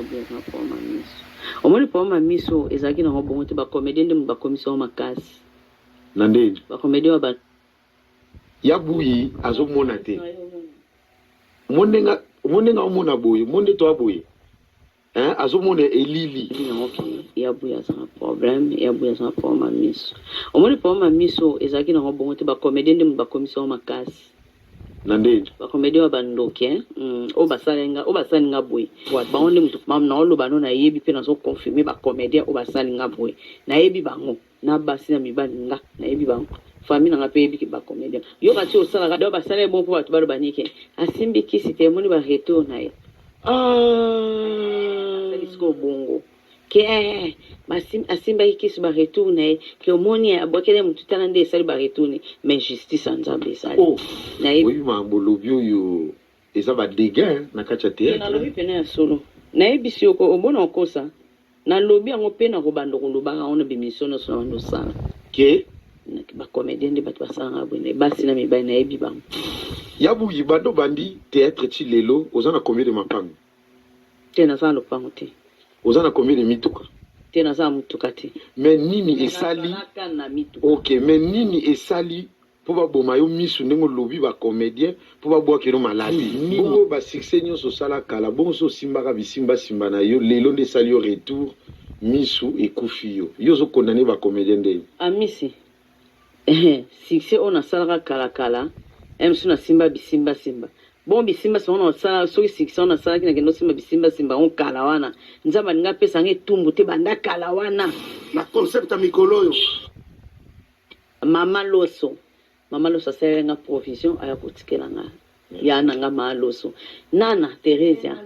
Ya buyi aza na problème ya miso. Omoni problème ya miso ezalaki nango bongo te, ba comedien nde bakomisi yango makasi. Na ndeni? Ba comedien ba Ya buyi azomona te. Omoni ndenge aomona boye, omoni nde toa boye. Hein, azomona elili. Nango ke ya buyi aza na problème, ya buyi aza na problème ya miso. Omoni problème ya miso ezalaki nango bongo te, ba comedien nde bakomisi yango makasi. Na ndeni? Ba comedien oyo bandoki, hein? Oyo basali nga, oyo basali nga boye. Bango nde mutu naoloba no, nayebi mpe nazo confirmer ba comedien oyo basali nga boye. Nayebi bango na basi na mibali, nga nayebi bango. Famille na nga mpe yebi ba comédien. Yoka ti osalaka donc basala ye bon mpo bato baloba nike asimbi kisi te, emoni ba retour na ye. Asali sikoyo bongo ke asimbaki kisi, ba retour na ye ke omoni abwakeli motu, tala nde esali ba retour ne, mais justice ya Nzambe esali. Oh. Nayebi. Oyebi makambo olobi oyo eza ba dégâts na kati ya théâtre. Nalobi pene ya solo, nayebisi yo ko omona okosa. Nalobi yango mpe na kobanda kolobaka yango na bémission nyonso na banda osala. Ke ba comédien nde bato basalanga boye, basi na mibali, nayebi bango. Ya buyi, bando bandi théâtre ti lelo, oza na combien de mapango? Te, naza na lopango te. Oza na combien de mituka? Te, naza na motuka te. Mais nini esali? Nazalaka na mituka. Ok, mais nini esali mpo baboma yo misu ndenge olobi bacomédien mpo babwakelo maladi bongo? Basuccès nyonso osala kala bongo, so osimbaka bisimbasimba na yo, lelo nde esali yo retour, misu ekufi yo. Yo ozokondane bacomédien ndenge? Amisi, succès oyo nasalaka kalakala, mosusu nasimba bisimbasimba. Bon, bisimbasimba wana osala, soki succès wana nasalaki, nakende osimba bisimbasimba yango kala wana, Nzambe alingi apesanga etumbu te banda kala wana. Na concept ya mikolo oyo. Mama Loso, mama Loso asaleli nga provision, aya kotikela nga ya na nga maa Loso. Nana Theresia,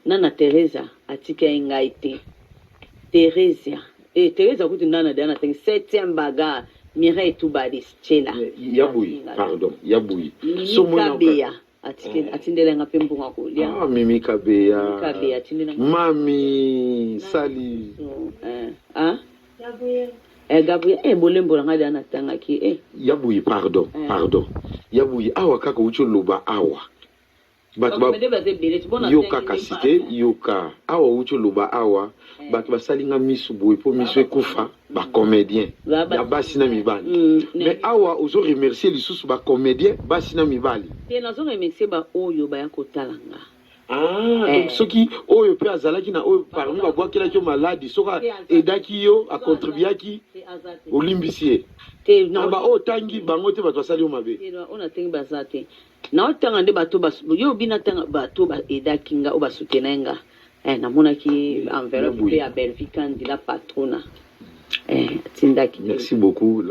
nana Theresia atikeli ngai te. Theresia, Theresia kutu nana deya natangi septième bagarre, Mireille Tubali Stella. Ya buyi, pardon, ya buyi. Mimi Kabeya atindela nga mpe mbongo ya kolia. Ah, Mimi Kabeya. Mimi Kabeya atindela. Mami Sali. Ah? Gabriel, bolembo na ngai deya natangaki. Ya buyi, pardon, pardon, ya buyi, awa kaka outi oloba awa bato yoka, kasi te, yoka, awa outi oloba awa bato basali nga misu boye mpo misu ekufa, bacomédien ya basi na mibali. Mais awa ozo remercier lisusu bacomédien basi na mibali. Te, nazo remercier baoyo baya kotala nga. Ah, donc soki oyo mpe azalaki na oyo parmi babwakelaki yo maladi, soki aidaki yo, acontribuaki, olimbisi ye? Te. Baoyo otangi bango te, bato basali yo mabe. Oyo natangi baza te. Naotanga nde bato yo obi natanga, bato baaidaki nga, oyo basoutenai nga. Namonaki enveloppe mpe ya Bellevie Kandi la patrona atindaki. Merci beaucoup.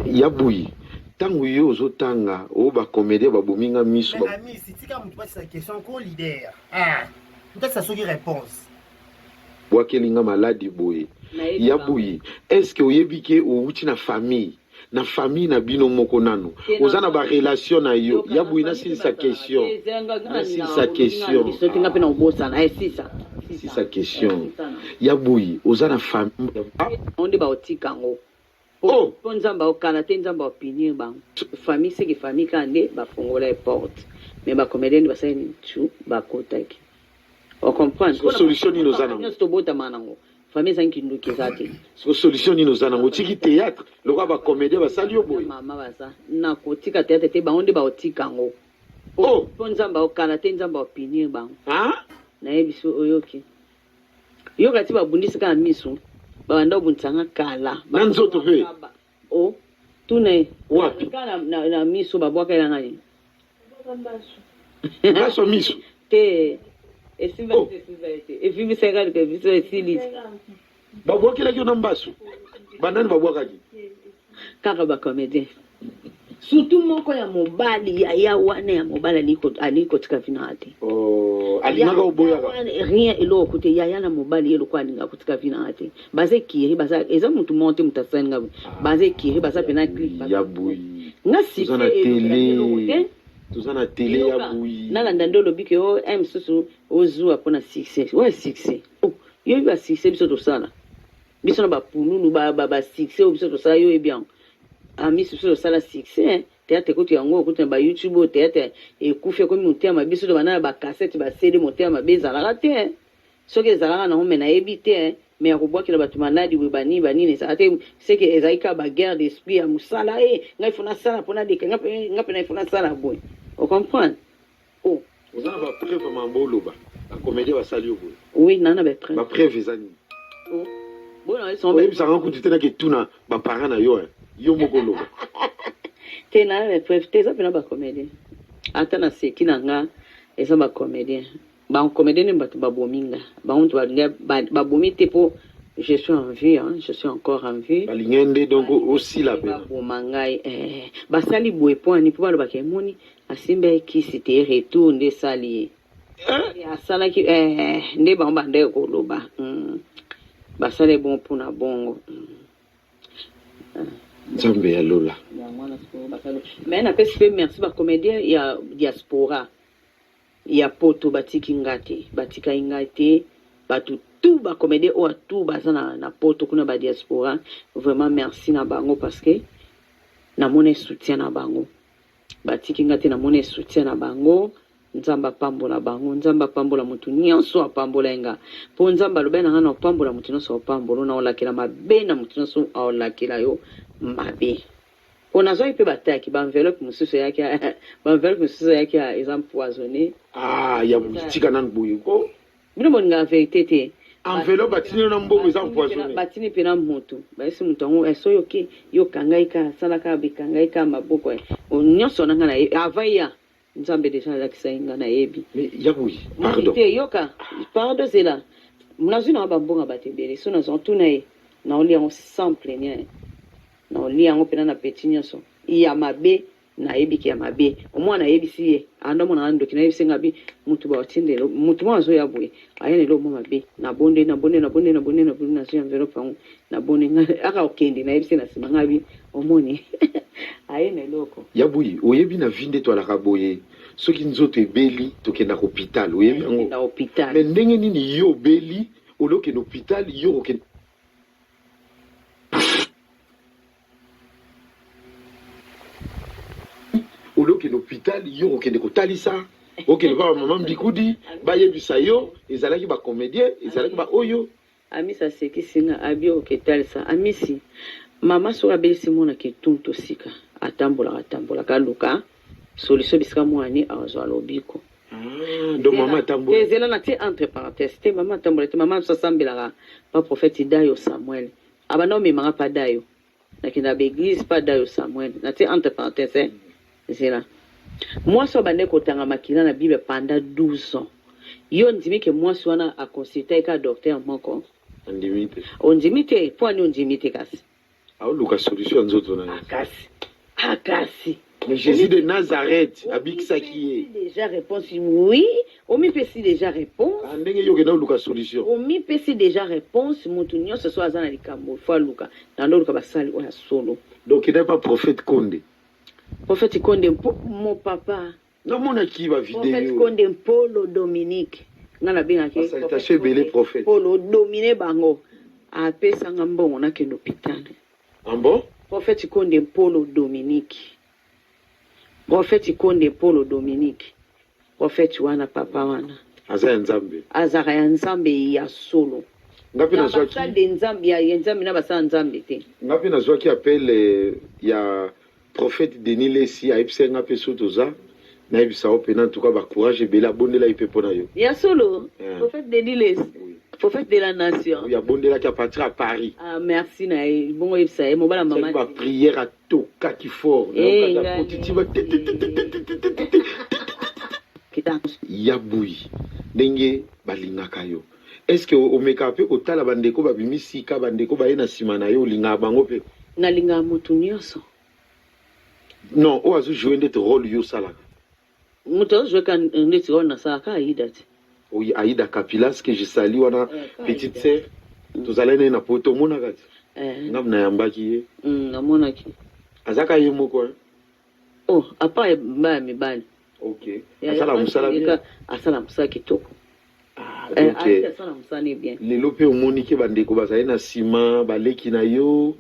Ya buyi, ntango yo ozotanga oyo bacomédien babomi nga miso. Amisi, tika motu batisa question ko leader. Ah, motu soki réponse. Bwakeli nga maladi boye. Ya buyi, est ce que oyebi ke owuti na famille, na famille na bino moko nano oza na barelation na yo? Ya buyi, nasilisa question, nasilisa question. Nga mpe na kobosana esisa. Silisa question. Ya buyi, oza na famille. Nde baotika yango mpo Nzambe aokala te, Nzambe aopunir bango. Famille seke famille kaka nde bafongola ye porte, mais bacomédien nde basali nini tu bakotaki, ocomprendre? Solution nini oza nango? Nyonso tobotama nango, famille ezangi kinduki eza te. Solution nini oza nango? Otiki théâtre lokola bacomédien basali yo boye. Mama baza na kotika théâtre te, bango nde baotika yango mpo Nzambe aokala te, Nzambe aopunir bango. Nayebi so oyoki, yoka ti babundisi kaka miso, babanda kobundisanga kala. Na nzoto mpe? O tuna ye. Wapi? Kaka na miso babwakelanga nini. Mbaso miso? Te, esimba te, esimba te, evimbisaka luka biso esili. Babwakelaki yo na mbasu? Banani babwakaki? Kaka bacomédien, surtout moko ya mobali, yaya wana ya mobali alingi kotika vinaka te. Alingaka oboyaka? Rien, eloko te. Yaya na mobali ye lokola alingaka kotika vinaka te. Baza ekiri, baza, eza motu moko te, moto asali nga, baza ekiri, baza pena. Ya boyi. Nga toza na tele, toza na tele, ya boyi. Nalanda nde olobi ke o mosusu ozwa mpona succès oya succès yoyebi basuccès biso tosala, biso na bapululu, basuccès oyo biso tosala, yo oyebi yango. Amisi, biso tosala succès. Théâtre kutu yango kutu na ba YouTube oyo théâtre ekufi ekomi motema mabe soki bana na ba cassette ba CD motema mabe ezalaka te hein. Soki ezalaka nango mais nayebi te hein. Mais ya kobwakela bato maladi boye banini banini ezalaka te c'est que ezalaki kaka ba guerre d'esprit ya mosala e ngai fo nasala mpo naleka ngai mpe ngai fo nasala boye o comprendre oh. Oza na ba preuve ya mambo oloba ba comedien basali yo boye? Oui, na na ba preuve. Ba preuve eza nini? Oh. Bona Oyebisaka nga kutu te nake tuna ba parents na yo hein. Yo moko oloba. Te na na ba preuve te eza pena ba comedien. Ata na seki na nga eza ba comedien. Ba comedien nde bato babomi nga. Bango mutu balinga babomi te po je suis en vie hein, je suis encore en vie. Balinga nde donc osila pena. Baboma ngai eh. Basali boye po ani po balobaka emoni Asimba ye kisi te retour nde esali ye. Eh? Asalaki eh, nde bango bandaki koloba mm. Basala ye bongo mpona bongo mm. Nzambe ya lola. Mais napesi mpe merci ba comédien ya diaspora ya poto batiki nga te batikai ngai te bato tout ba comédien oyo tout baza na, na poto kuna ba diaspora vraiment merci na bango parce que namoni soutien na bango Batiki nga te namoni soutien na bango nzambe apambola bango nzambe apambola mutu nionso apambola nga po nzambe alobaki na nga na opambola mutu nionso aopambola na olakela mabe na mutu nionso aolakela yo mabe po nazwaki pe bataki ba enveloppe mosusu eyaki ba enveloppe mosusu eyaki eza empoisonne. Ah ya tika nanu boye ko. Bino bolingaka verite te. Enveloppe batindi yo na mbongo eza empoisonne. Batindi pena mutu bayebisi mutu yango eh soki oke yo kanga ye kaka sala kaka boye kanga ye kaka maboko eh nionso wana nga nayebi avant eya nzambe dejà alakisa ye nga nayebi. Mais ya buyi pardon. Te yoka pardon zela nazui nanga ba mbongo ya batu ebele soki nazua tuna ye naolia yango sans plaignent naolia yango pena na petit nionso ya mabe Nayebi ke ya mabe au moins nayebisi ye ando amona nga ndoki nayebisi ye nga bi mutu ba otindela mutu moko azoya boye aya na eloko moko mabe nabondeli nabondeli nabondeli nabondeli nabondeli nazui enveloppe yango nabondeli nga aka okende nayebisi ye na sima nga bi omoni aye na eloko. Ya buyi oyebi na vie nde toalaka boye soki nzoto ebeli tokendaka hopital oyebi yango Nakenda hopital. mais ndenge nini yo obeli au lieu okende hopital yo okokende Au lieu okende hopital yo okende kotalisa okende pa ba mama mbikudi bayebisa yo ezalaki ba comedien ezalaki ba oyo. Amisi asekisi nga abi oke talisa amisi mama soki abelisi mwana kituntu sika atambolaka atambolaka aluka solution bisika mwana ne azwa lobiko. Ah, donc mama atambola te zela na tie entre parenthèse te mama atambola te mama biso asambelaka pa prophète Idayo Samuel abanda omema nga pa Dayo nakenda ba eglise pa Dayo Samuel na tie entre parenthèse eh zela mwasi oyo abandaki kotanga makila na bible pendant 12 ans yo ondimi ke mwasi wana a consultaki kaka docteur moko? Andimi te. Ondimi te? Po ani ondimi te kasi? Aoluka solution ya nzoto na ye. Ah kasi. Ah kasi. Mais Jesus de Nazareth abikisaki ye. Déjà réponse oui, omipesi déjà réponse. Ah ndenge yo okenda oluka solution. Omipesi déjà réponse mutu nyonso so aza na likambo faut aluka. Na oluka basali oyo ya solo. Donc okenda pa prophète Konde. Prophète Konde mpo mon papa. Namonaki ba Prophète video. Konde Mpolo Dominique nga nabengaki Ba salutation ebele prophète. Mpolo domine bango apesa nga mbongo nakende hopital. Ah bon? Prophète Konde Mpolo Dominique Prophète Konde Mpolo Dominique Prophète wana papa wana. Aza ya Nzambe. Azaka ya Nzambe ya solo. Nga pe Na nazwaki. basali de Nzambe ya Nzambe na basala Nzambe te. Nga pe nazwaki appel ya Prophète Denis Lessi ayebisaki nga pe soki toza nayebisa yo pena en tout cas ba courage ebele abondelaki pe pona yo. Ya solo? Eh. Prophète Denis Lessi? Oui. Prophète de la nation? Oui, abondelaki à partir ya Paris. Ah merci na ye bongo oyebisa ye mobala mama. Ba prière atokaki fort. Eh, Nayokaki akoti ti ba Ya buyi ndenge balingaka yo. Est ce que omekaka pe kotala ba ndeko babimi sika, ba ndeko baye na sima na yo, olingaka bango pe? Nalingaka mutu nioso. Non, oyo azo jouer ndeti role yo osalaka. Mutu azo jouer ka ndeti role nasalaka ka Aida te. Oui, Aida Kapilas que je salue wana Eh, petite sœur. Tozalaki na ye na poto omonaka te? Eh. Nga nayambaki ye. Namonaki. Azaka ye moko hein. Oh, à part bana mibali. Ok. Asala musala bien. Asala musala kitoko. Ah, donc, eh, asala musala ne bien. Lelo pe omoni ke bandeko bazali na sima, baleki na yo.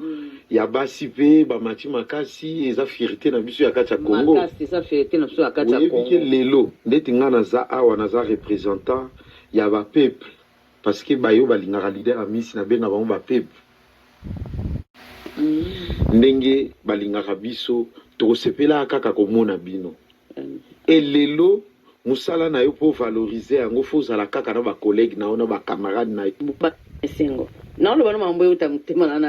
Ya basi mpe bamati makasi, eza fierté na biso ya kati ya Congo. Makasi, eza fierté na biso ya kati ya Oyebi Congo. ke lelo ndeti nga naza awa, naza représentant ya bapeuple, parce que bayo balingaka leader Amisi, nabenga bango bapeuple. Ndenge balingaka biso, tokosepelaka kaka komona bino. E lelo mosala na yo, mpo valoriser yango, fo ozala kaka na bacollègue na yo, na bacamarade na yo. Esengo, naoloba na mambo euta motema,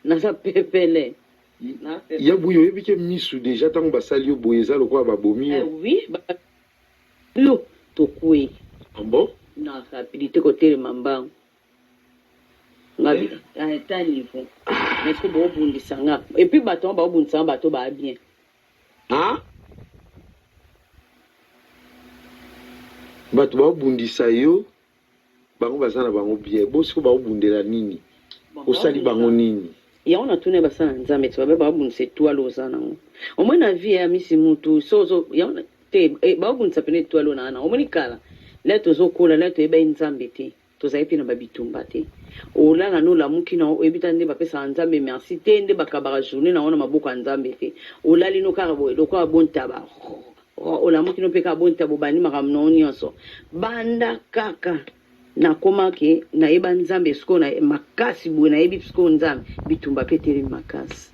naza pepele. Ya boye, oyebi ke misu déjà, ntango basali yo boye, eza lokola babomi yo. Oui, yo tokwei. Ah bon? Na rapidité, kotelema mbangu, ngabi ta niveau, mais soki boobundisa nga, et puis bato wana baobundisa nga, bato baa bien. Ah, bato baobundisa yo, bango baza na bango bien. Bosiko baobundela nini? Osali bango nini? Yango natuni basala na Nzambe ti babe baobundisa étoile oza nango. Omoi na vie ya misi mutu so ozo yango te, baobundisa pene étoile oyo na nango. Omoni, kala le tozokola, le toyeba ye Nzambe te, tozali mpe na babitumba te. Olala no, olamuki na oyebi ta nde bapesaka Nzambe merci te, nde bakabaka journée na ngo na maboko ya Nzambe te. Olali no kaka boye lokola bontaba, olamuki no mpe kaka bontaba, obandi makambo na yo nyonso. Banda kaka nakomaki nayeba Nzambe sikoyo na makasi boye, nayebi sikoyo Nzambe, bitumba mpe etelemi makasi.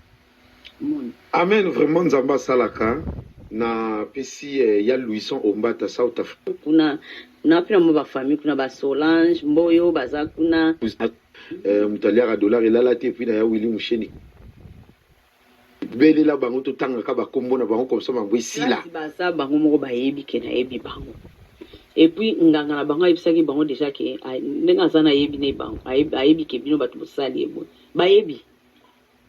Moni. Amen, vraiment Nzambe asalaka. Napesi ya Louison Ombata, South Africa. Kuna na mpe na mwa bafamille kuna, basolange Mboyo baza kuna. Moto aliaka dollar elala te. Et puis na ya Willi Musheni, belela bango, totangaka bakombo na bango comme ça bango esila. Place baza, bango moko bayebi ke nayebi bango. Et puis nganga na bango ayebisaki bango déjà ke ndenge aza, nayebi ne bango, ayebi ke bino bato bosali ye boye.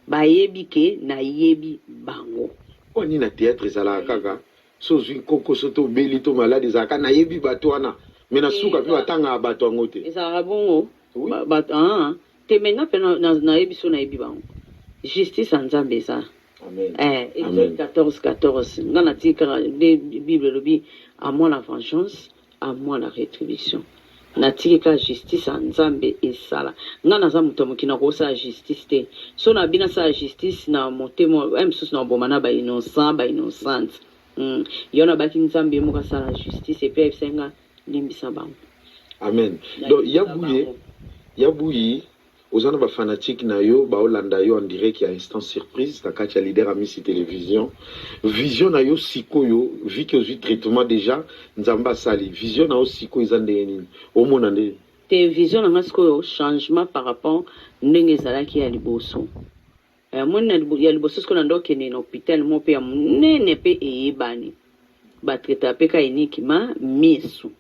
Bayebi ke nayebi bango. Mpo nini na théâtre ezalaka kaka so ozwi nkoko, so to obeli to malade, ezalaka nayebi bato wana, me na suka mpe batangaka bato yango te? Ezalaka bongo. Oui. Bato te, me nga mpe nayebi so nayebi bango, justice ya Nzambe eza. Amen. Exode Amen. 14 14, nga natii kaka nde Bible elobi: "À moi la vengeance, à moi la rétribution." Natiki kaka justice ya Nzambe esala. Nga naza moto ya mokili, nakosala justice te. So na bino asala justice na motema ye mosusu, na koboma na bainnocent, bainnocente. Yo nabaki Nzambe ye moko asala justice. Et puis ayebisaki nga: "Limbisa bango." Amen. Donc ya Nalimbisa buye bango. Ya buyi, oza na bafanatike na yo baolanda yo en direct ya Instant Surprise na kati ya Leader Amisi Télévision. Vision na yo sikoyo, vu que ozwi traitement déjà, Nzambe asali, vision na yo sikoyo eza ndenge nini? Omona ndenge? Te, vision na nga sikoyo, changement par rapport ndenge ezalaki ya liboso. Moni na ya liboso, sikoyo na nde okende na hôpital moko mpe ya monene mpe eyebani, batraita mpe ka enikima misu,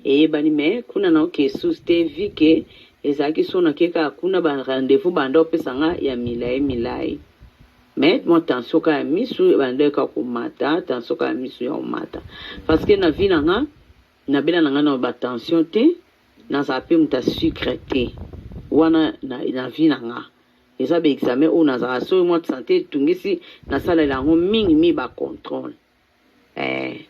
eyebani. Me kuna na oke susu te, vu que ezalaki so nake kaka kuna, ba rendez-vous banda opesanga ya milai milai. Mais mwa tension kaka ya misu ebanda kaka komata, tension kaka ya misu ya komata, parce que na vie na nga, nabela na nga na batension te, nazala mpe moto ya sucre te. Wana na vie na nga eza baexamen oyo nazalaka, soki mwa santé etungisi, nasalela yango mingi bacontrôle.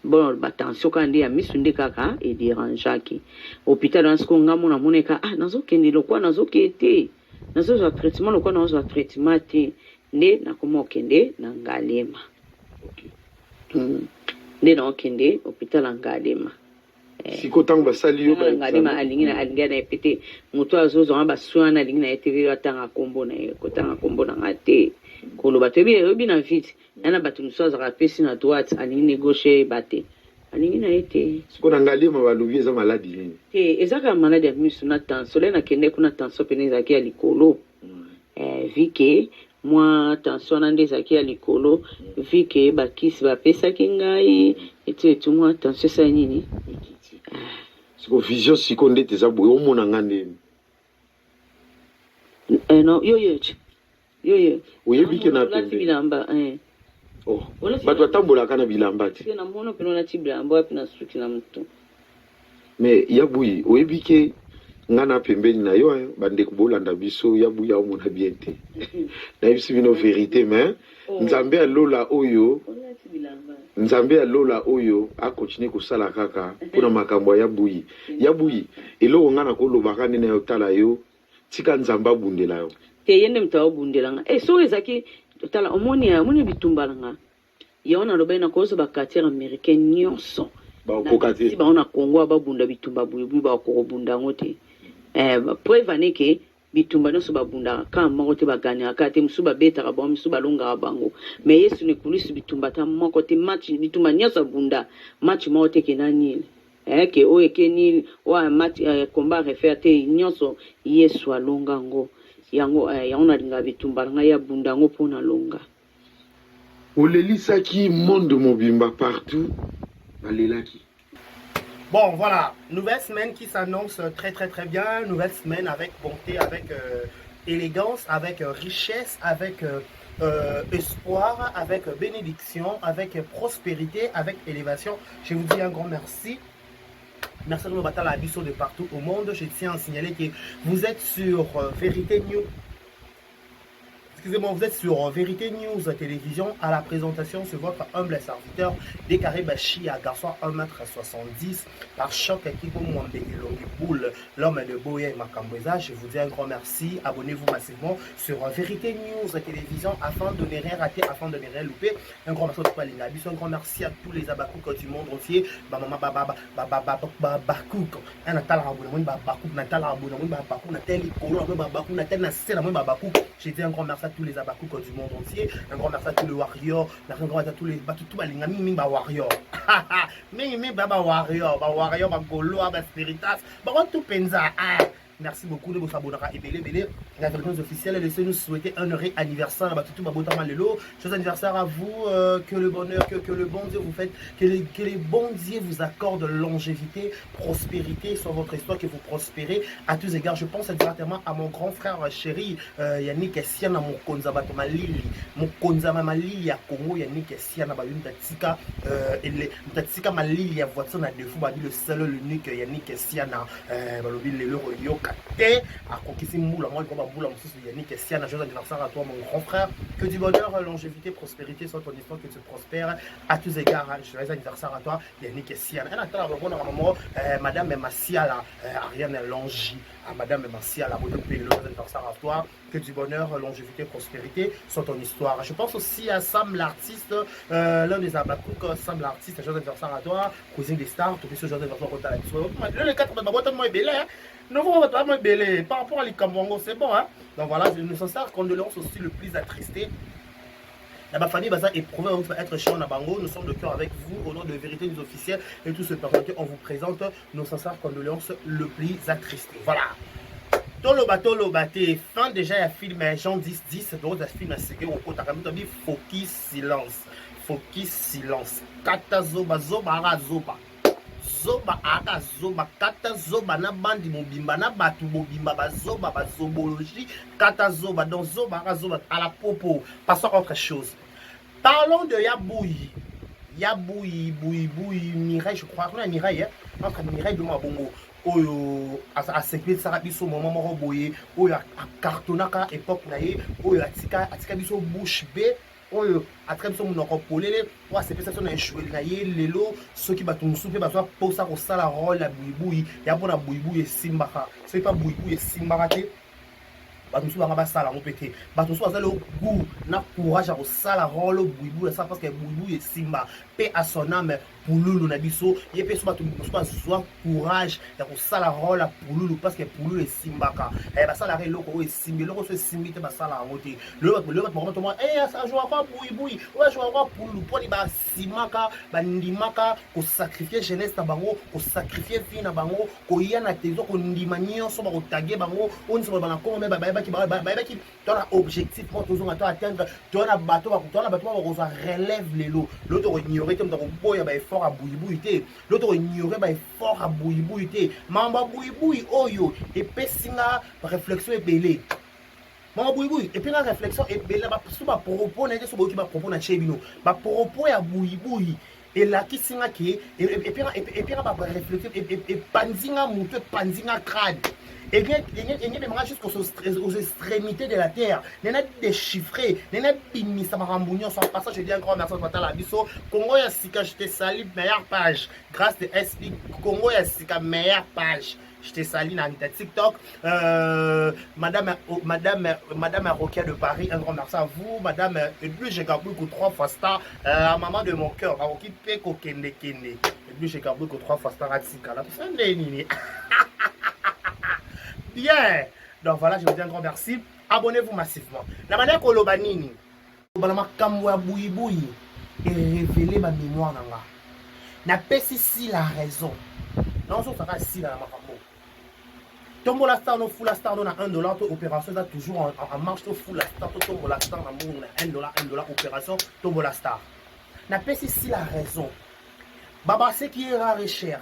Bon, batension kaka nde ya misu nde kaka edérangeaki hôpital wana. Sikoyo nga mona moneka, ah, nazokende lokwa, nazokende te, nazozwa traitement lokwa, nazozwa traitement te, nde nakoma okende na Ngalema. Nde naokende hôpital ya Ngalema. Sikoyo ntango basali yo Ngalema, alingi na alingi na ye pe te. Moto azozwanga basoin wana, alingi na ye te. Atanga nkombo na ye, kotanga nkombo na nga te, koloba toyebi, oyebi na vite ya na bato mosusu azalaka apesi na droite, alingi na gauche, eyeba te, alingi na ye te. Sikoyo na Ngaliema balobi eza maladi nini? Te, eza kaka maladi ya miso na tension. Le nakende kuna, tension pene ezalaki ya likolo. Vu que mwa tension wana nde ezalaki ya likolo, vu que bakisi bapesaki ngai etu mwa tension esali nini? Sikoyo vision sikoyo ndeti eza boye, omona nga ndeni? No, yo yo yo yo. Oyebi ke na Olati pembe bilamba. Oh, Olati bato batambolaka na bilamba te. Te, namona mpena olati bilamba wapi na suki na motu. Mais ya buyi, oyebi ke nga na pembeni na yo, hein, bandeko bolanda biso, ya buyi aomona bien te. Nayebisi bino vérité, mais Nzambe ya lola oyo Olati bilamba. Nzambe ya lola oyo akontinue kosala kaka mpona makambo ya buyi. Ya buyi, eloko nga na kolobaka nde na yo, tala yo, tika Nzambe abundela yo. Te, ye nde moto aobundela nga. Eh, soki ezalaki, tala, omoni, omoni bitumba na nga. Yango nalobaki nakozwa ba quartier américain nyonso. Bakokoka te. Si bango na Congo babunda bitumba buyibuyi, bakoka kobunda yango te. Eh, preuve ane ke bitumba nyonso babundaka kaka moko te, bagagnaka kaka te, mosusu babetaka bango, mosusu balongaka bango. Mais Yesu na ekulusu bitumba ata moko te, match bitumba nyonso abunda, match moko te ke na nil. Eh, ke oyo eke nil, oyo match eh, combat refaire te, nyonso Yesu alonga yango. Yango eh, yango nalingaka bitumba na ngai abunda yango mpo nalonga. Olelisaki monde mobimba, partout balelaki. Bon, voilà, nouvelle semaine qui s'annonce très très très bien. Nouvelle semaine avec bonté, avec élégance, avec richesse, avec espoir, avec bénédiction, avec prospérité, avec élévation. Je vous dis un grand merci. Merci à vous, Batala Abisso de partout au monde. Je tiens à signaler que vous êtes sur Vérité News. Excusez-moi, vous êtes sur Vérité News Télévision. À la présentation, c'est votre humble serviteur, Décaré Bachia, garçon 1m70, par choc Kibo Mwambe Elongi Boule, l'homme de Boya et Makambweza. Je vous dis un grand merci. Abonnez-vous massivement sur Vérité News Télévision afin de ne rien rater, afin de ne rien louper. Un grand merci à toi, Linga Biso. Un grand merci à tous les Abakouk du monde entier. Ba mama ba ba ba ba ba ba Bakouk. Un natala abonné, ba Bakouk, natala abonné, ba Bakouk, natali kolo, ba Bakouk, natali na sela, ba Bakouk. J'ai dit un grand merci à tous les Abakouk du monde entier. Un grand merci à tous les warriors. Un grand merci à tous les bato tout balinga mingi mingi ba warriors. Mingi mingi ba ba warriors, ba warriors, ba gaulois, ba spiritas, ba tout penza. Ah. Merci beaucoup de vous abonner à ebele ebele. La vérité officielle, laissez-nous souhaiter un heureux anniversaire à Batutu Babotama Lelo. Joyeux anniversaire à vous, que le bonheur, que le bon Dieu vous fasse, que les bons dieux vous accordent longévité, prospérité sur votre histoire, que vous prospérez à tous égards. Je pense directement à mon grand frère chéri Yannick Siana Mokonza Bato Malili, Mokonza Malili ya Congo, Yannick Siana Bayun Tatika, Tatika Malili ya voiture na défaut, babi le seul, l'unique Yannick Siana, balobi lelo yoka te akokisi mbula mwa likolo bambula mosusu. Yannick Siana, joyeux anniversaire à toi, mon grand frère, que du bonheur, longévité, prospérité soit ton histoire, que tu prospères à tous égards. Joyeux anniversaire à toi, Yannick Siana. Et natala babonaka mamo madame Masiala, Ariane Longi, à madame Masiala, joyeux anniversaire à toi, que du bonheur, longévité, prospérité soit ton histoire. Je pense aussi à Sam l'artiste, l'un des Abakouk, Sam l'artiste, joyeux anniversaire à toi, cuisine des stars, tout ce joyeux anniversaire à le 4 babotammo ebele, hein. Nous voyons ebele par rapport à likambo, c'est bon, hein. Donc voilà, nous sincères condoléances aussi le plus attristé. La famille baza éprouvé va être chiant na bango. Nous sommes de cœur avec vous au nom de Vérité News officielle et tout ce personnel. On vous présente nos sincères condoléances le plus attristé. Voilà. Toloba toloba te, fin déjà ya film Jean 10 10, donc ya film ya sege okotaka mito bi focus silence, focus silence, kata zoba zoba aka zoba zoba aka zoba, kata zoba na bandi mobimba na bato mobimba bazoba bazobologie, kata zoba, donc zoba aka zoba à la popo. Passons à autre chose, parlons de Yabouyi. Yabouyi, Bouyi, Bouyi, Mireille, je crois, kuna Mireille, hein? Entre Mireille de Mabongo, oyo asepelisaka biso mama moko boye, oyo acartonnaka époque na ye, oyo atika biso bouche bée, oyo atika biso monoko polele, oyo asepelisa biso na ejoueli na ye. Lelo soki bato mosusu mpe bazwa mposa kosala role ya buyibuyi ya mpona buyibuyi esimbaka, soki mpa buyibuyi esimbaka te, bato mosusu banga basala yango mpe te. Bato mosusu baza le goût na courage ya kosala role buyibuyi asala, parce que buyibuyi esimba mpe à son âme pululu na biso ye mpe. So bato mosusu bazwa courage ya kosala role ya pululu, parce que pululu esimbaka, basalaka eloko oyo esimbi, eloko so esimbi te basala yango te. Lelo bato bakoma tomona ajouaka buyibuyi, oyo ajouaka pululu, mponi basimaka, bandimaka kosacrifier jeunesse na bango, kosacrifier vie na bango, koya na télévision, kondima nyonso bakotage bango, oyo nyonso baloba na kongo. Me bayebaki to na objectif moko tozonga to atteindre, to na bato bakozwa relève. Lelo lelo tokoignore te, moto akoboya baeffort ya buyibuyi te. Lelo tokoignore baeffort ya buyibuyi te. Makambo ya buyibuyi oyo epesi nga réflexion ebele. Makambo buyibuyi epe nga réflexion ebele, so bapropos na ye te, so boyoki bapropos na tie bino, bapropos ya buyibuyi elakisi nga ke epenga baréflexion, epanzi nga motu, epanzi nga crâne, engebemanga jusqu'aux extrémités de la terre, nena déchiffrer, nena bimisa makambo nyonso. En passant, je dis un grand merci à biso Congo ya Sika, je te salue, meilleure page, grâce de SP Congo ya Sika, meilleure page. Je te salue na TikTok. Madame, oh, Madame, Madame Rokia de Paris, un grand merci à vous. Madame Edwige Gaboukou, trois fois star, maman de mon cœur, Aoki Peko Kende Kende. Edwige Gaboukou, trois fois star, Atikala. Tout ça, nini. Bien. Donc voilà, je vous dis un grand merci. Abonnez-vous massivement. La manière koloba nini? Bala makambo ya buyibuyi e révéler ba mémoire na nga. Napesi si la raison. Nazosaka sila na makambo. Tombola star no fula star no na 1 $ to opération eza toujours en marche. To fula star, to tombola star na mbongo na 1 $, 1 $, opération tombola star. Napesi si la raison. Baba, ce qui est rare est cher.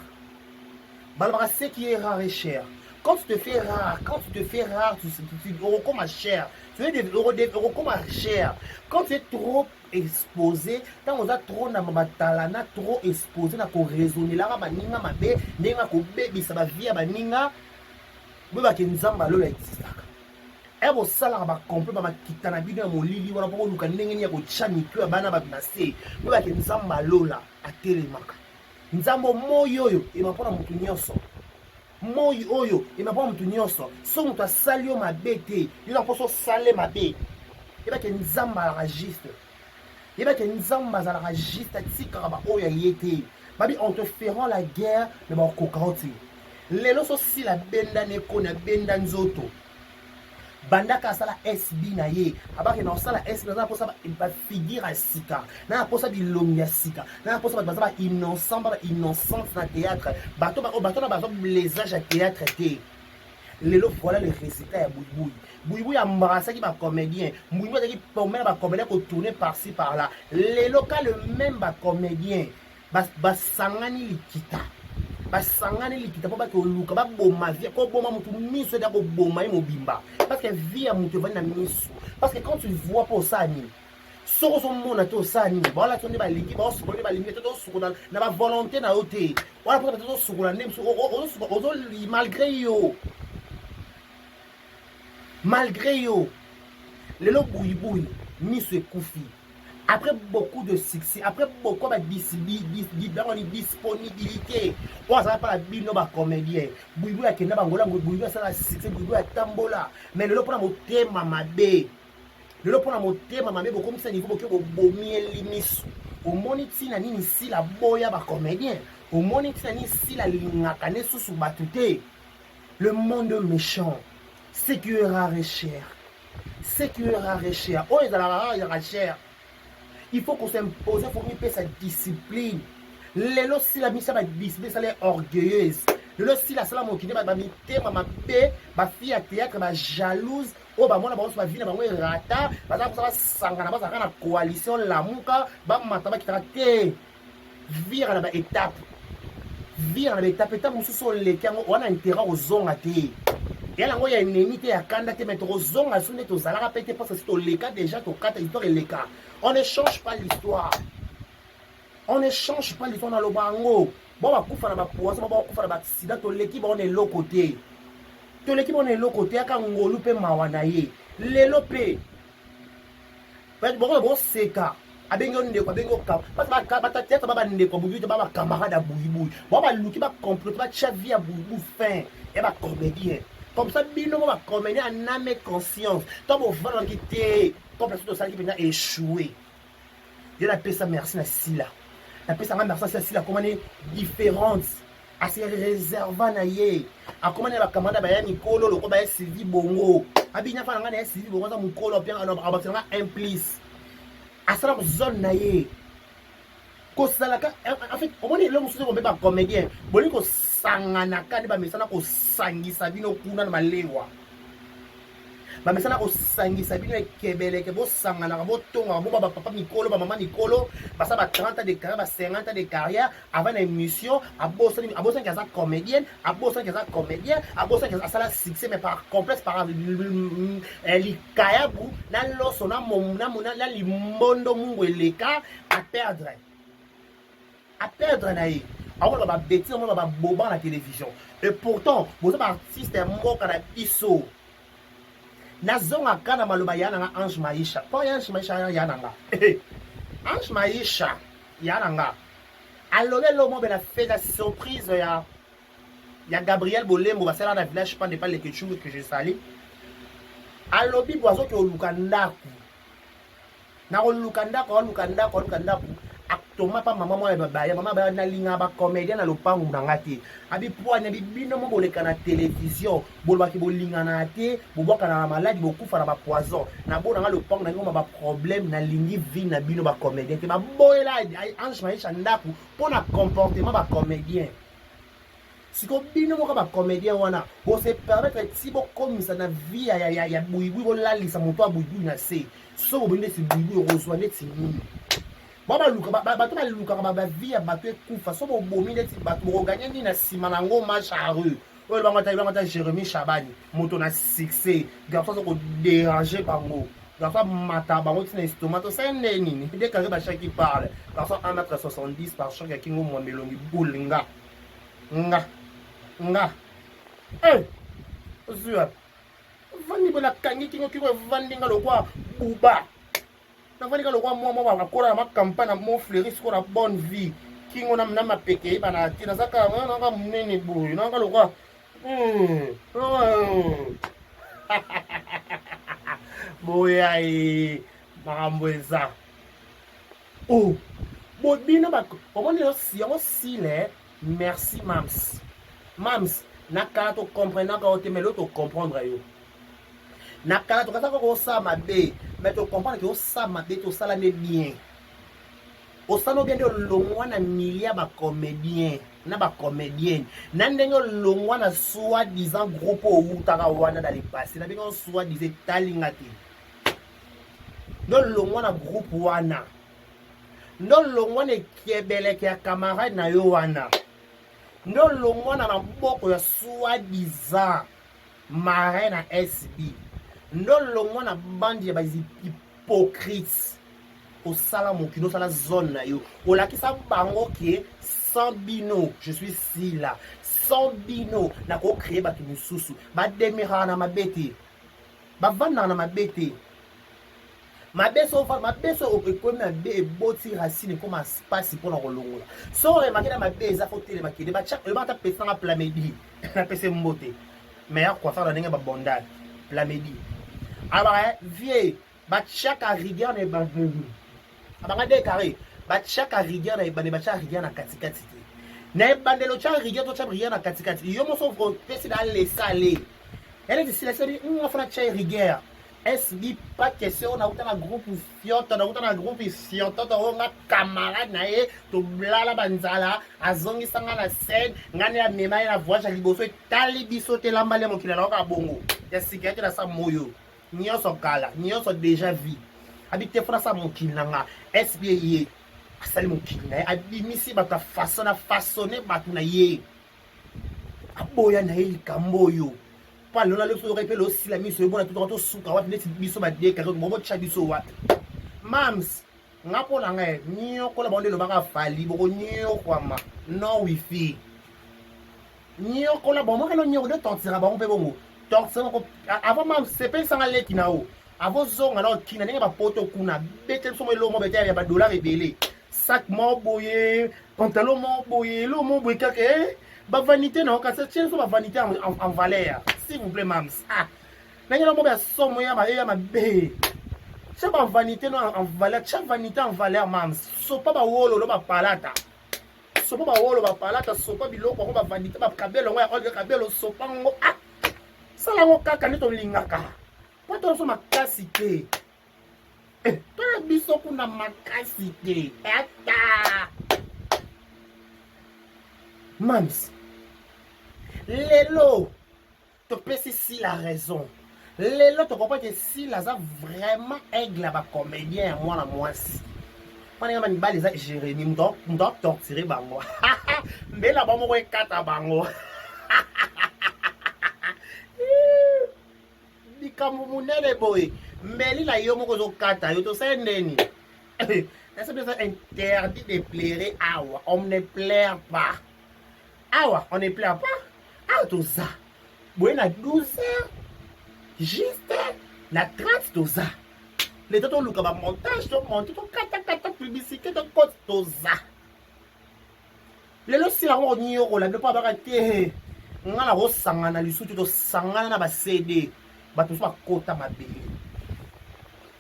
Balobaka, ce qui est rare est cher. Quand tu te fais rare, quand tu te fais rare, tu okoma cher. Tu es okoma cher. Quand tu es trop exposé, ntango oza trop na batala na trop exposé na koraisonnelaka baninga mabe, ndenge kobebisa bavie ya baninga, boyebake Nzambe alola existaka. E bosalaka bacomplot, bamakita na bino ya molili wana mpo koluka ndenge nini ya kotya mitu ya bana bato na se, boyebake Nzambe alola atelemaka. Nzambe moi oyo ema mpona motu nyonso, moi oyo ema mpona motu nyonso. So moto asali yo mabe te, yo na mposo osale mabe, yebake Nzambe azalaka juste. Yebake Nzambe azalaka juste, atikaka baoyo aye te. Babi en te ferant la guerre, me bakokoka yo te. Lelo so sila benda neko na benda nzoto, bandaka asala SB na ye, abaki na osala SB, naza na mposa bafigure ya sika, na na mposa bilongi ya sika, na na mposa bato baza bainnocent, ba bainnocente na théâtre, bato bato na baza blesage ya théâtre te. Lelo voilà le résultat ya Buyibuyi. Buyibuyi embarrassaki bacomédien. Buyibuyi azalaki pomela bacomédien, kotourner par-ci par-là. Lelo ka le même bacomédien basangani likita, basangani likita mpo bake oluka baboma vie. Koboma motu miso eda koboma ye mobimba, parce que vie ya motu evandi na miso. Parce que quand tu vois, mpo osala nini? Soki ozomona te, osala nini? Baolati nde balingi, baosukola nde balingi te. Tosukola na bavolonté na yo te wana, mpo tozosukola nde ozoli malgré yo, malgré yo. Lelo Buyibuyi miso ekufi après beaucoup de succès, après beaucoup de disponibilité oyo azala mpa na bino bacomédien. Buyibuyi akenda bangola, Buyibuyi asala succès, Buyibuyi atambola. Mais lelo mpona motema mabe, lelo mpona motema mabe, bokomisa niveau boke bobomieli miso. Omoni ntina nini sila boya bacomédien? Omoni ntina nini sila alingaka nde susu bato te? Le monde méchant. Ce qui est rare est cher, ce qui est rare est cher. Oyo ezalaka rare ezalaka cher. Il faut qu'on s'impose, faut mipesa discipline. Lelo sila misa badiscipline esala orgueilleuse. Lelo sila asala mokili, bamitema mabe, bafille ya théâtre bajalouse oyo bamona bango so bavie na bango erata, baza kosa basangana, bazalaka na coalition Lamuka, bamata bakitaka te. Vire na baétape, vire na baétape. Étape mosusu oleki yango wana, intérêt kozonga te. Ya yango ya ennemi te, ya kanda te, mais tokozonga so nde tozalaka mpe te, parce que si toleka déjà, tokata histoire eleka. On ne change pas l'histoire, on ne change pas l'histoire. Naloba yango, bo bakufa na bapoison, bo bakufa na baaccident, toleki bango na eloko te, toleki bango na eloko te. Yaka ngolu mpe mawa na ye. Lelo mpe boko boseka, abengi yo ndeko, abengi yo parce ba bandeko ya Buyibuyi te, ba bacamarade ya Buyibuyi bao baluki bacomplote, batya vie ya Buyibuyi fin ya bacomédien. Comme ça bino mo bacomédien en âme et conscience to bovandaki te, comme so tosalaki mpenza échoué. Ye napesa merci na sila, napesanga merci na sila. Akomani différente, ase réserva na ye, akomani na bacamarade baya mikolo loko baya Sylvie Bongo. Abinya fa na ngai na ye Sylvie Bongo aza mokolo, abakisa nga un plus, asala zone na ye kosalaka. En fait, omoni eloko mosusu kombe bacomédien bolingi kosanganaka nde bamesana kosangisa bino kuna na malewa, bamesana kosangisa bino ekebeleke, bosanganaka, botongaka bo bapapa mikolo, bamama mikolo, basala ba 30 ans de carrière, ba 50 ans de carrière. Avant na émission, abosani, abosaniki aza comédienne, abosaniki aza comédien, abosaniki asala succès, mais par complexe, par likayabu na loso na limbondo mungu eleka, aperdre, aperdre na ye. Akola babêtises, omona baboba na télévision, et pourtant boza baartiste ya mboka na biso. Nazongaka na maloba ya nanga Ange Maisha, mpo ya Ange Maisha ya nanga Ange Maisha ya nanga alobi eloko moko be na fait la surprise ya Ya Gabriel Bolembo basala na village Pande pa Leketchou que je salue. Alobi bo azoki oluka ndaku. Na koluka ndako, aluka ndako, aluka ndako. Toma pa mama mwana babaya, mama baya nalinga ba comédien na lopangu na nga te. Abi poani abi bino mo boleka na télévision, bolobaki bolingana te, bobwakana na maladi, bokufa na ba poison. Na bona nga lopangu na ngoma ba problème, nalingi vie na bino ba comédien te. Ba boyela Ange Maisha ndaku pona comportement ba comédien. Siko bino moko ba comédien wana bo se permettre ti bokomisa na vie ya, ya, ya buibui, bolalisa moto ya buibui na se. Soki boboyi ndeti buibui okozwa ndeti nini? Ba baluka bato balukaka ba vie ya bato ekufa. So bobomi ndeti bato bokoganye nini na nsima na yango? Macharu oyo bango ata bango ata Jérémie Chabani moto na succès, garçon aza kodéranger bango, garçon amata bango ntina estomac. Tosali nde nini? Décarré bachaki parle, garçon 1m70 par choc ya kingo mwa melongi boule nga nga nga eh ozwi wapi? Vandi boye, nakangi kingo, kingo evandi nga lokwa buba, navandi nga lokwa mwa mwa akola na makampa na Mont Fleury. Sikoyo na bonne vie, kingo na mapeke eyebana te, naza kaka nanga monene boye, nanga lokwa boya ye makambo eza o bo bino omoni yango sile. Merci mams, mams na kala tocomprenaka yo te, mais lelo tocomprendre yo. Na kala tokataka kosala mabe, mais tocomprendre ke osala mabe, tosala nde bien, osala bien nde olongwa na milia ya bacomédien na bacomédienne, na ndenge olongwa na soi disant groupe owutaka wana dans le passé. Na ndenge soi disant etalinga te, nde olongwa na groupe wana, nde olongwa na ekebeleke ya camarade na yo wana, nde olongwa na maboko ya soi disant marin na SB, nde olongwa na bandi ya bahypocrite. Osala mokili, osala zone na yo, olakisa bango ke sans bino je suis Sila, sans bino nakocréer bato mosusu. Bademiraka na mabe te, bavandaka na mabe te. Mabe so mabe so ekomi mabe, eboti racine, ekoma spasi mpona kolongola. So oremake na mabe eza, fo telema, kende batya oyeba ata pesanga Plamedi, napesi mbote, meilleur coiffeur na ndenge babondal Plamedi alobaka vie batiaka rigueur na ebandeli, abanga de carré, batiaka rigueur na ebandeli, batiaka rigueur na katikati te. Na ebandeli otya rigueur, totya rigueur na katikati, yo moso opesi na laisser aller eleti sila seli nga fana tya rigueur. SB pas question, nauta na groupe fioto, nauta na groupe fiototo oyo nga camarade na ye toblala banzala, azongisa nga na scène, nga nde amema ye na voyage ya liboso. Etali biso te, lambali ya mokili alakaka bongo ya sika ete nasa moyo nyonso kala nyonso déjà vie abi te fona sa mokili na nga. SB ye asali mokili na ye, abimisi bato, afaçon afaçonne bato na ye, aboya na ye likambo oyo mpo alona loso yokai mpe losila miso ebona totoka tosuka wapi neti biso badekare bobotya biso wapi? Mams, nga mpo na ngai, niokola bango nde elobaka Fali, bokoniokwama no wifi. Niokola bango mokelo nioko nde tortira bango mpe bongo tortira bango avant. Mams, sepelisanga leki na yo avozonga na okina ndenge bapoto kuna, bete biso mo eloko mo bete ya badollar ebele, sac moko boye, pantalon moko boye, eloko moko boye kaka eh? Bavanité na yo kasi tie biso bavanité en valeur, s'il vous plaît mams. Ah, ndenge na moko ya somo ya mabe, tia bavanité no en valeur, tia vanité en valeur mams. Sopa bawololo bapalata, sopa bawolo bapalata, sopa biloko yango, bavanité, bakabelo yango ya Olga Kabelo, sopa yango. Ah, sala yango kaka nde tolingaka po toso makasi te, toya biso kuna makasi te. Ata mams, lelo topesi Sila raison, lelo tokompa ke Sila aza vraiment aigle ya bacomédien ya mwana mwasi. Mwana mibali eza Jérémi, moto atorture bango, mbela bango moko ekata bango likambo monene boye, mbeli na yo moko ozokata yo. Tosali ndeni eza biso interdit de pleurer awa, on ne pleure pas awa, on ne pleure pas awa. Toza boye na 12 heures juste na 30, toza leta, toluka bamontage, tomonte, tokatakata publicité, tokoti. Toza lelo sila yango koniokola bino mpo abaka te. Nga na kosangana lisusu te, tosangana na ba CD, bato mosusu bakota mabele.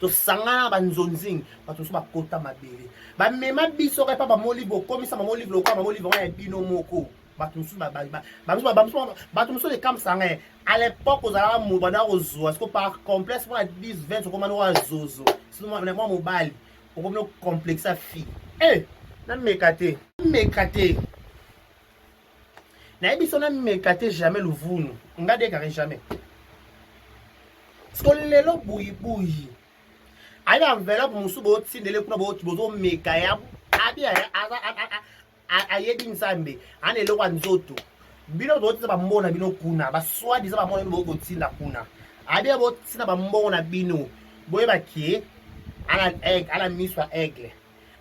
Tosangana na ba nzonzing, bato mosusu bakota mabele. Bamema biso kaka epa ba Molive, bokomisa ba Molive lokola ba Molive wana ya bino moko. Bato mosusu bato mosusu ekamwisa ngai. À l'époque ozalaka banda kozwa siko par complexe mpona 10 20 okoma noko zozo. Sino mwa mobali okomi no complexe ya fille. Eh, nameka te. Nameka te. Nayebi so nameka te jamais luvunu. Nga dekare jamais. Siko lelo buyibuyi. Ayi enveloppe mosusu botindele kuna bozomeka ya abi ayebi Nzambe ana eloko ya nzoto. Bino botinda bambongo na bino kuna, baswadiza bambongo na bino bokotinda kuna. Abi botinda bambongo na bino. Boyeba ke ana aigle, ana miso ya aigle.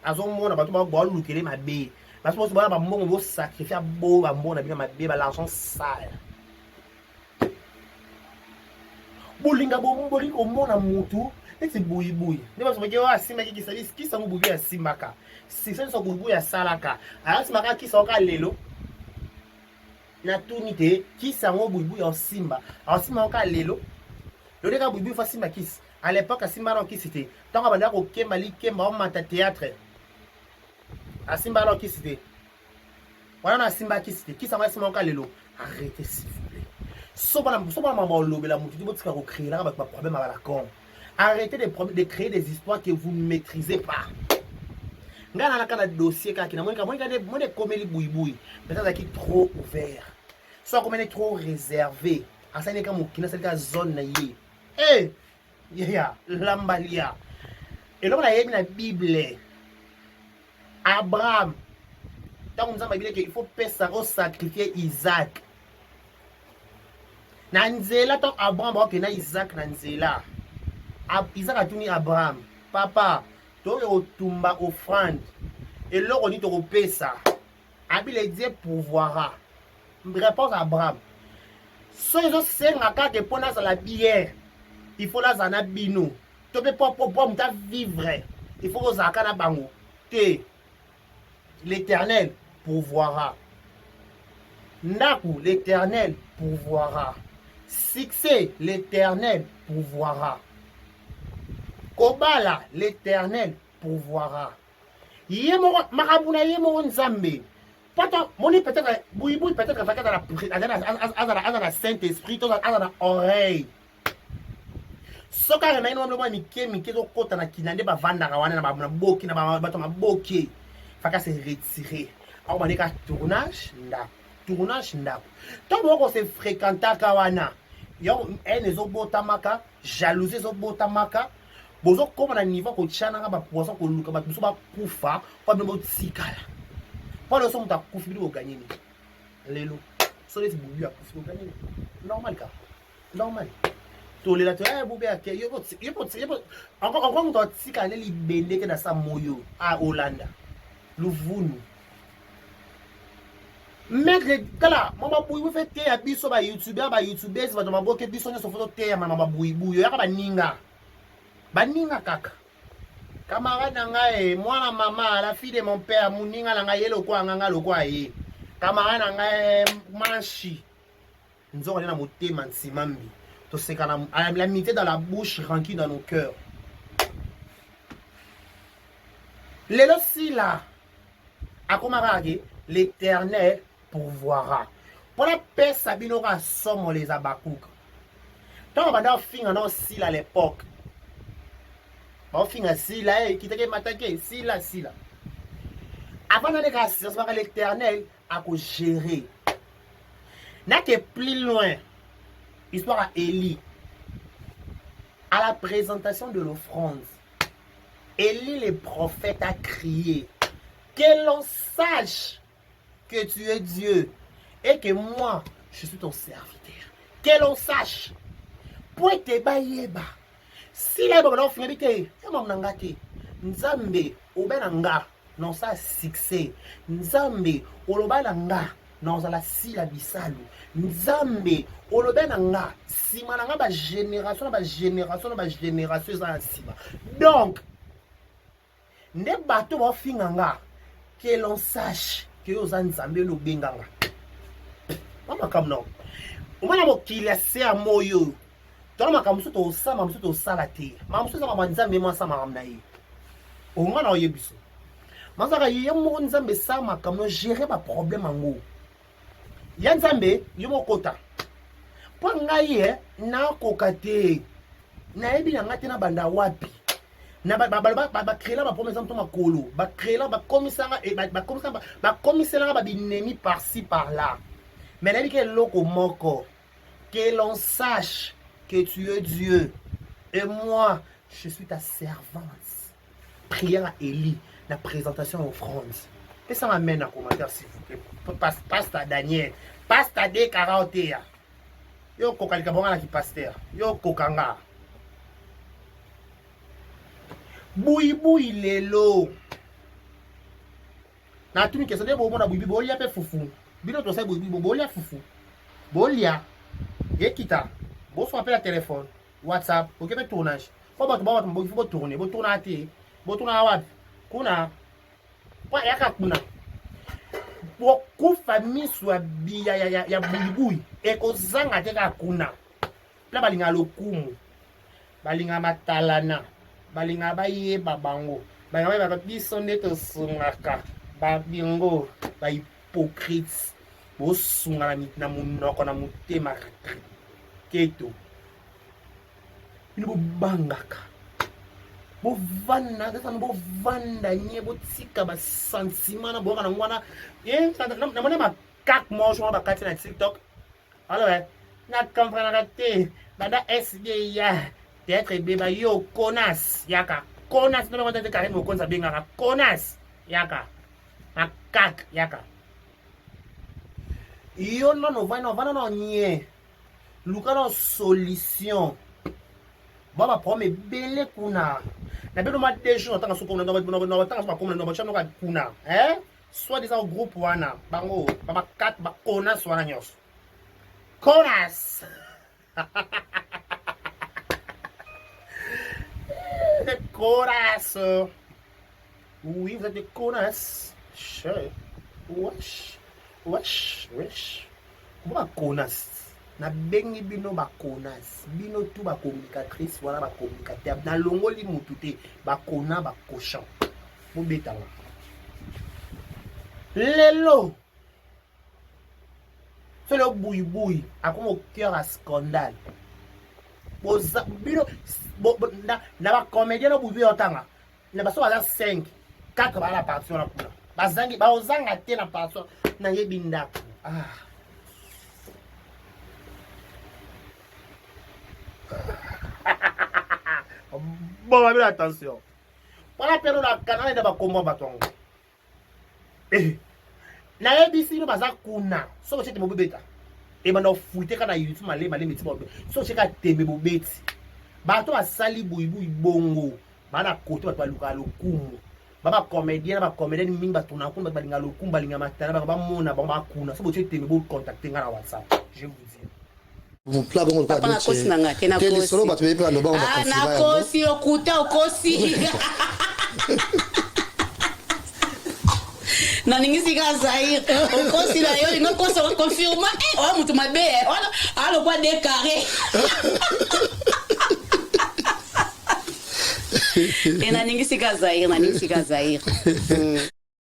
Azomona bato balukele mabe. Bato mosusu bana bambongo bosacrifier bo bambongo na bino mabe, ba l'argent sale. Bolinga bolingi komona mutu neti buyibuyi nde bato bake oyo asimbaki kisa kisa yango buyibuyi asimbaka sisa nyonso buyibuyi asalaka asimbaka kisa oka lelo natuni te kisa yango buyibuyi asimba asimba oka lelo lelo kaka buyibuyi fa asimba kisi à l'époque asimba na kisi te ntango abandaka kokemba likemba omata théâtre asimba na kisi te wana na asimba kisi te kisi yango asimba oka lelo. Arrêtez s'il vous plaît. Soba na mama olobela mutu te, botika ko créer ba problème à la con. Arrêtez de créer des histoires que vous ne maîtrisez pas. Nga na na dossier kaka na monika monika de mone komeli buibui. Peut-être azalaki trop ouvert. So akomeli trop réservé. Asali ka mokina asali ka zone na ye. Eh, yeah, lambalia. Eloko na yebi na Bible. Abraham, ntango Nzambe ayebi il faut pesa o sacrifier Isaac. Na nzela ntango Abraham bakokenda Isaac na nzela. Isaac atuni Abraham, papa, tokoki kotumba offrande. Eloko nini tokopesa? Abile Dieu pourvoira. Réponse à Abraham. Soki ezosenga kaka mpo nazala bien, il faut nazala na bino. To mpe po moto avivre, il faut kozalaka na bango te. L'Éternel pourvoira. Ndaku, l'Éternel pourvoira. Succès, l'Éternel pourvoira. Kobala, l'Éternel pourvoira. Ye moko makambo na ye moko Nzambe. Poto moni peut-être buibui peut-être azala na Saint-Esprit to azala na oreille. Soki akenda ye mwa mike mike ezokota na kina nde bavandaka wana na maboke na bato maboke. Faka se retirer. Akobandeka tournage ndako. Tournage ndako. Ntango boko se fréquentaka wana, yo haine ezobotamaka, jalousie ezobotamaka, bozokoma na niveau kotianaka ba poison koluka bato mosusu bakufa mpo bino botikala. Mpo lelo so moto akufi bino boganye nini? Lelo so neti bubu akufi boganye nini? Normal kaka. Normal. Tolela to eh bubu ake yo yo encore encore moto atikala ne libende te na sa moyo a Hollanda. Luvunu. Maître kala mama buyi fe te ya biso ba youtubeur ba youtubeuses bato maboke biso nyonso foto te ya mama buyi buyi yaka baninga. Baninga kaka. Camarade na ngai, mwana mama, la fille de mon père, muninga na ngai ye lokwa nga lokwa ye. Camarade na ngai manchi. Nzoko na motema nsimambi. Toseka na l'amitié dans la bouche, rancune dans nos cœurs. Lelo sila akomaka ke l'Éternel pourvoira. Mpona pesa bino ka somo les abakuka. Ntango banda ofinga na osila à l'époque. Baofinga sila eh kitake matake sila sila. Avant d'aller ka sila baka l'Éternel ako gérer. Nake plus loin. Histoire à Élie. À la présentation de l'offrande, Élie le prophète a crié que l'on sache que tu es Dieu et que moi, je suis ton serviteur. Que l'on sache. Po ete bayeba. Sila yeba bana ofinga bite, ya mamu na nga te. Nzambe obe na nga na osala succès. Nzambe oloba na nga na ozala sila bisalu. Nzambe oloba na nga sima na nga ba génération na ba génération na ba génération eza na sima. Donc nde bato baofinga nga que l'on sache que yo oza Nzambe oyo obenganga. Ba makambo na omona mokili ya se ya moi oyo tala makambo mosusu tosala mosusu tosala te makambo mosusu eza makambo ya nzambe ye mwasa makambo na ye onga na oyebiso mazaka ye moko nzambe esala makambo no gérer baproblème yango ya nzambe yo mokota mpo ngai ye nakoka te nayebi na ngai te nabanda wapi bacrela bapromesa moto makolo bacrela bakomiselanga babinemi par-ci par-là mais nayebi ke eloko moko que l'on sache que tu es Dieu et moi je suis ta servante prière ya Elie na présentation ya offrande pesanga amen na commentaire s'il vous plaît pasteur Daniel pasteur de karaotea yo okoka likambo nga na kipasteur yo okoka nga buibui lelo natuni question nde bomona buibui bolia mpe fufu bino tosali buibui bolia fufu bolia ekita boswa mpe na telefone whatsapp oke mpe tournage mpo bato ba bato boki fo botourne botournaka te botournaka wapi kuna mpo ayaka kuna bokufa miso ya, ya, ya, ya, ya buibui ekozanga te kaka kuna pla balingaka lokumu balingaka matalana balingaka bayeba bango balingaka bayebaka biso nde tosungaka babingo bahypocrite bosunga na monoko na motema keto bino bobangaka bovanda kaka bovanda nye botika basentiment na boyaka nango wana eh, namoni makak moko wana bakati na tiktok alors eh, na comprenaka te banda sb ya théâtre ebeba yo konas yaka konas nde karine mokonzi abengaka konas yaka makak yaka yo nano ovandi ovanda nano nye luka na solution ba ba problème ebele kuna na bino ma deux jours natanga soko na batanga soko bakoma na batya noka kuna eh soit disant groupe wana bango ba ba quatre ba konas wana nyonso konas des connasses oui vous êtes des connasses wesh wesh wesh ba connasses nabengi bino ba connasses bino tout ba communicatrice wana ba communicateur nalongoli mutu te ba kona ba cochon bobetanga lelo solo buibui akoma au cœur ya scandale boza bino na bacomédien no buibui otanga na baso baza 5 4 baa na parti wana kuna bazangi baozanga te na parti nayebi ndako ah. bon babino attention wana mpe na kanana enda bakombo bato yango eh. nayebisi bino baza kuna soki otie tembe bobeta ebanda ofuite kaka na youtube malemi malemi ti soki otie kaka tembe bobeti bato basali buibui bongo baa na kote bato balukaka lokumu ba bacomédien na bacomédienne mingi batunaka kuna bato balinga lokumu balinga matala bango bamona bango bakuna soki botie tembe bocontacte ngai na whatsapp je vous dis mopla bongo papa nakosi na nga te te lisolo bato bayebi baloba ngo ah, nakosi lokuta okosi naningisi kaka zaire okosi na yo olingi okosa okonfirma eh, oya moto mabe eh, alokwa de carré e naningisi kaka zaire naningisi kaka zaire.